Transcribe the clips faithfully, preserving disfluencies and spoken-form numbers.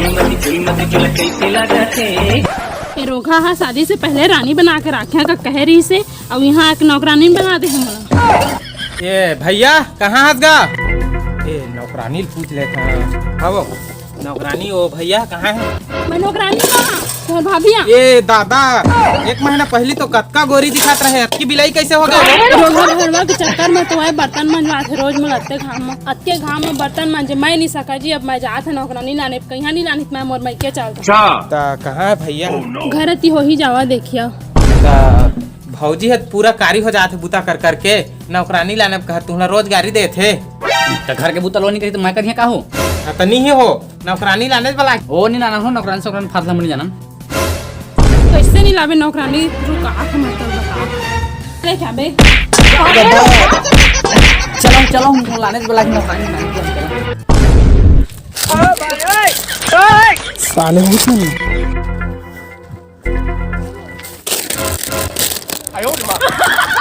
ए रोगहा हा शादी से पहले रानी बना के राखे का कहे रहिसे, अउ इहाँ एक नौकरानी बना दे हे मोला। ए भैया, कहाँ हस गा? ए नौकरानी ल पूछ लेथन। हाँ वो, नौकरानी, ओ भैया, कहाँ हे? मैं नौकरानी कहाँ? तोर भाभी आ। ए दादा, एक महीना पहली तो कतका गोरी दिखत रहे, अतकी बिलाई कैसे हो गे? रोगहा घरवा के चक्कर में तो आए बर्तन मंजवाथे रोज, मोला अतके घाम में, अतके घाम में बर्तन मंजे मैं नहीं सका जी। अब मैं जात हे नौकरानी लाने, कहीं नहीं लानित मैं, मोर मइके चल जा। त कहाँ हे भैया? घर अति हो ही जावा, देखिया। त भौजी ह पूरा कारी हो जात हे बुता कर करके, नौकरानी लाने कहा तुहला रोजगारी देत हे। त घर के बुता लो नहीं कही त मैं करिया का हो? हाँ, त नहीं हो, नौकरानी लाने वाला। ओ नहीं लाना हो, नौकरानी सोकरानी फासला में नहीं जाना। कैसे नहीं लावे नौकरानी? रुक, आँख में तो बता। ले क्या बे? चलो, चलो, हम लाने वाला ही नौकरानी लाने के हम चलो। साले हो तुम।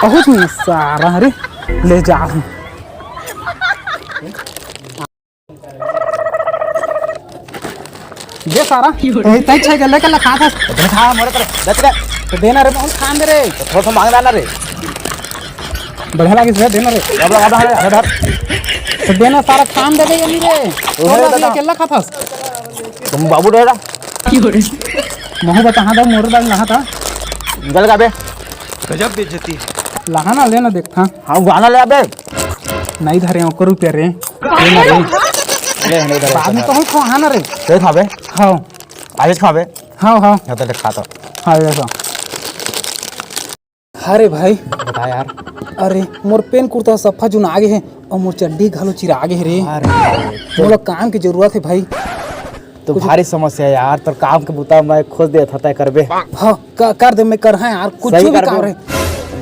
बहुत नहीं सारा रे, ले जा। दे सारा। ए, तै छै के लेके लखा था। दे खा, मोरे करे। दे रे। तो देना रे, बहुत खान दे रे। तो थोड़ा सा मांग डाला रे। बढ़िया लागिस रे, देना रे। अब लगा दे, अरे धर। तो देना सारा खान दे दे ये नहीं रे। ओहे और दादा। अकेला खा था। तुम बाबू डरा। महू बता, हाँ, दो मोर बाल नहा था। निकल गा बे। गजब बेइज्जती। लहा ना, लेना देख था। हाँ, गाना ले अबे। नहीं धरे, ओकर रुपया रे। लेना रे। ले, नहीं धरे, बाद में तो हम खो, हाँ ना रे। दे खा बे। हाँ। आज खा बे। हाँ, हाँ। या तो खा तो। हाँ, ये खा। अरे भाई। बता यार। अरे, मोर पेन कुर्ता सफा जुना गे हे, अउ मोर चड्डी घलो चिरा गे हे रे। अरे, मोला काम के जरूरत हे भाई। तो कुछ भारी समस्या हे यार, तोर काम के बुता मैं खोज देत हँव, तैं करबे। हाँ, क-, कर दे, मैं करहूँ यार, कुछ सही भी करबे। काम रहे।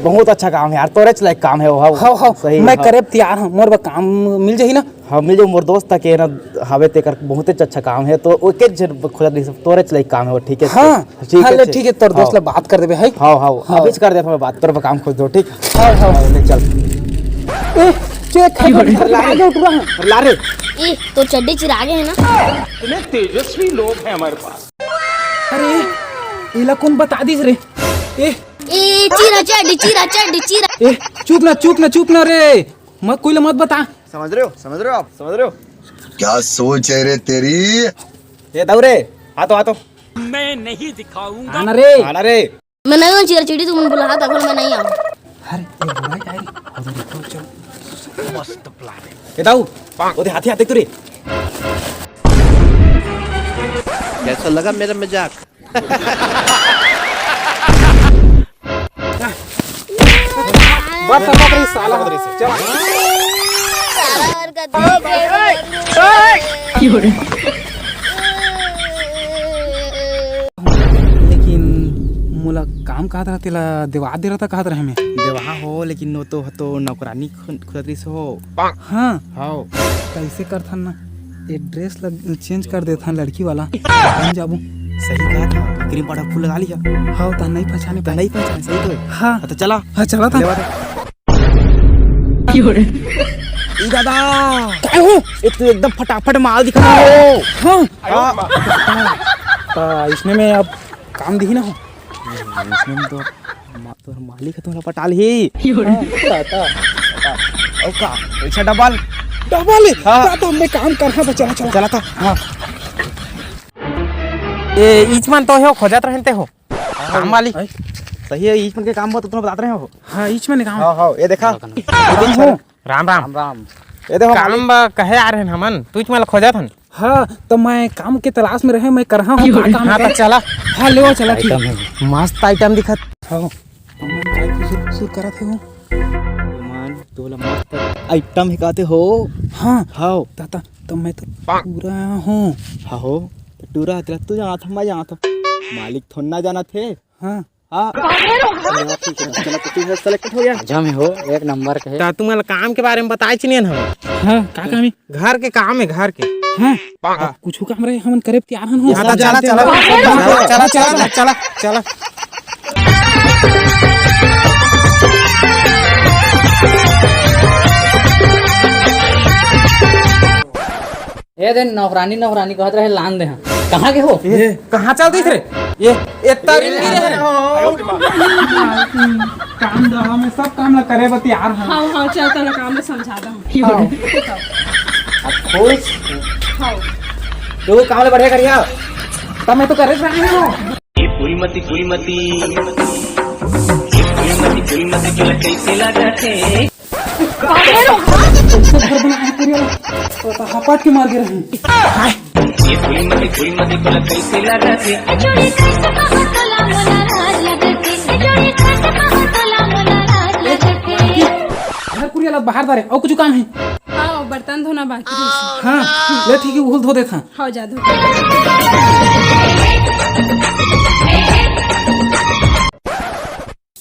बहुत अच्छा काम हे यार, तोरेच लायक काम हे वो, हाँ। हाँ, हाँ, सही, मैं हाँ। करे तैयार हँव, मोर बर काम मिल जाही ना? हाँ, मिल जाही, मोर दोस्त के ना हवे, तेकर बहुतेच अच्छा काम हे, तो ओके जे खोजत रहिस, तोरेच लायक काम हे वो, ठीक हे? हाँ, ठीक हाँ, हे, ले, ठीक। ठीक हे, तोर दोस्त हाँ। ला बात कर देबे, है? हाँ, हाँ, हाँ। अभी कर देत हँव मैं बात, तोर बर काम खोज दो, ठीक? हाँ, हाँ। हाँ, ले चल। ए, चेक है, ला रे। ला रे। ए, तोर चड्डी चिरा गे हे ना? इतने तेजस्वी लोग हैं हमारे पास। अरे, एला कोन बता दिस रे? ए। ए, चिरा चड्डी, चिरा चड्डी, चिरा। ए, चुप ना, चुप ना, चुप ना रे। मत, कोई ला मत बता। समझ रहे हो? समझ रहे हो आप? समझ रहे हो? क्या सोच है रे तेरी? ए, दाऊ रे, आ तो, आ तो। मैं नहीं दिखाऊंगा। आना रे। आना रे। मैं नहीं हूँ चिरा चड्डी, तुम बुलाहा था, पर मैं नहीं आऊँ। अरे, ये बुराई आई। उधर रुक, रुक, चल। मस्त प्लान है। ए दाऊ, ओदे हाथी हाथे तू रे। कैसा लगा मेरा मजाक? बस, बस, बस, साला। चल। लेकिन मोला काम कहत रहा, तेला देवा दे रहा था, कहत रहे मैं। देवा हो, लेकिन वो तो, तो नौकरानी खु-, खुदत रहिस हो। हाँ। हाँ। कैसे करथन ना, ये ड्रेस ला चेंज कर देथन लड़की वाला, बन जाबो। सही कहा था, क्रीम पाउडर फुल लगा लिया। हाँ, तो नहीं पहचाने, तो नहीं पहचाने, सही तो है। हाँ। हाँ, तो चला। हाँ, चला था। लेवा दे। ई दादा। काय हो? ये तो एकदम फटाफट माल दिखा रहा हो। हाँ। हाँ। हाँ, इसने में अब काम दिही ना हो। इसने में तो मा-, तोर मालिक ह तोला पटा लिही। हाँ, ता, ता, ता। अउ का? पैसा डबल। डबल? हाँ। ता तो मैं काम करहा था, चला, चला। चला था। हाँ। ए, इचमन तो हो, खोजत रहते हो। हाँ, काम वाली। सही है, इचमन के काम बहुत तुमने बतात रहे हो। हाँ, इचमन काम। हाँ, हाँ, ये देखा। हाँ, हाँ। राम, राम। राम, राम। ये देखो काम मालिक। बा, कहे आ रहे हैं हमन, तू इचमन ला खोजत हन। हाँ, तो मैं काम के तलाश में रहे, मैं करहा हूँ, का काम हाँ, करे? तो चला। हाँ, लेवा चला, ठीक। आइटम है। मस्त आइटम दिखत। हाँ, मन काय खुसुर खुसुर करत हे हो? मन तोला मस्त आइटम हे कहते हो? हाँ। हाँ। ताता, तो मैं तो टूरा हूँ। हाँ हो, तो टूरा तेला तू जानत ह, मैं जानत हूँ। मालिक थोड़ा ना जानत हे। हाँ। हाँ। चलो, ठीक है, चलो, तो तू select हो गया। अच्छा में हो, एक नंबर के। तो तुम वाला काम के बारे में बताए चिनियन हम। हाँ, का काम है? घर के काम है, घर के। हाँ। हाँ। कुछ काम रहे, हमन करे तैयार हन हो। हाँ, तो चला, चला, चला, चला, चला, चला। ए दिन नौकरानी, नौकरानी कहत रहे, लान दे हाँ। कहाँ गे हो? ये कहाँ चल दिस रे? ये इतना रिंगी रहे। काम दवा में सब काम ला करे बर तैयार हन। हाँ, हाँ, चल, तोला काम ला समझा दहूँ। हाँ। अब खुश? हाँ। तू काम ला बढ़िया करिहा। तब मैं तो करे रहा हूँ। ये फूलमती, फूलमती, ये फूलमती, फूलमती, तोला कैसे लागत हे? कैसे घर बनाए हे पूरी वाला? तो, तो हपाट के मार दे रहे हैं। ये फूलमती, फूलमती, तोला कैसे लागत हे? घर पूरी वाला बाहर डारे, और कुछ काम है? हाँ, बर्तन धोना बाकी रहिस। हाँ, ले ठीक है, उहुल धो देत हाँ। हाँ, जा धो।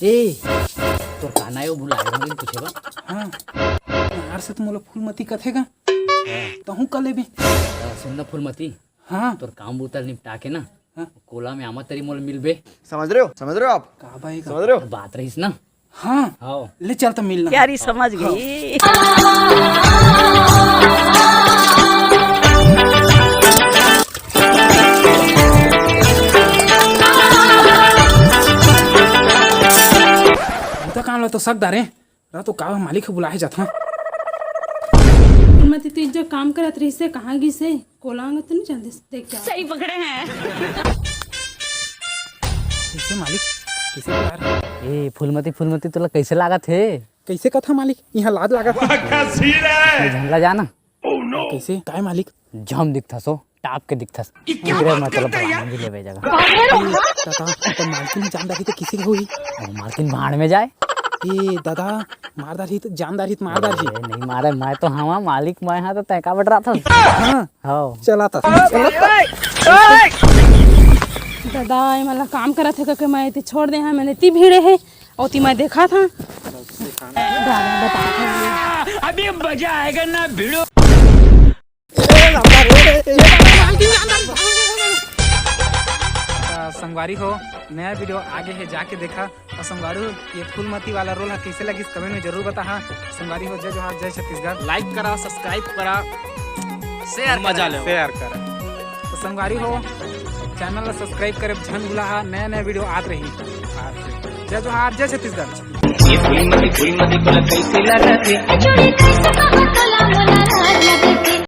ए, तोर का नाव हे, भुला गे रहेंव पूछे बर। हाँ, यार से तो मोला फूलमती कथे गा। हाँ। तहूँ का लेबे। अ, सुन ना फूलमती। हाँ। तोर काम बूता निपटा के ना, हाँ। कोला में आमा तरी मोला मिलबे। समझ रहे हो? समझ रहे हो आप? का भाई का? समझ रहे हो? बात रहिस ना। हाँ। हाँ। ले चल तो मिलना। प्यारी समझ गई। बूता काम ला तो सक डारे। रा तो का मालिक ह बुलाए जात हन। मती तीज जो काम करत रहिस हे, कहाँ गिस हे? कोला अंगत तो नहीं चल दिस, देख के आ। सही पकड़े हैं। कैसे मालिक? कैसे बुला रहे? ए, फूलमती, फूलमती, तोला कैसे लागत हे? कैसे कथा मालिक? यहाँ लाज लागत हे। वाह, क्या सीन है? ये झंडा जाना। कैसे? काय मालिक? झम दिखथस ओ, टाप के दिखथस। एकरे मतलब भगवान भी लेवे जगह। ए, तता, तता मालकिन जान डारी तो किसी के होई? अब मालकिन भाड़ में जाए। ए, दादा, मार डारी तो, जान डारी तो मार डारी। ए, नहीं मारे, मैं तो हवा मालिक, मैं हाँ तो तैं का बटराथस। हाँ। हाँ। चला था। दादा, ये मला काम करत हे, क्योंकि मैं इतनी छोड़ दे हाँ, मैंने इतनी भीड़े है। ओती मैं देखा था। अभी मजा आएगा ना भिड़ो। संगवारी हो, नया वीडियो आगे है, जाके देखा। और संगवारी हो, ये फूलमती वाला रोल है, कैसे लगिस कमेंट में जरूर बताहा। संगवारी हो, जय जोहार, जय छत्तीसगढ़। लाइक करा, सब्सक्राइब करा, शेयर मजा करा। ले। शेयर करा। तो संगवारी हो, चैनल ला सब्सक्राइब करे झन भुलाहा, नया नया वीडियो आत रही। जय जोहार, जय छत्तीसगढ़। ये फूलमती, फूलमती, तोला कैसे लागत हे?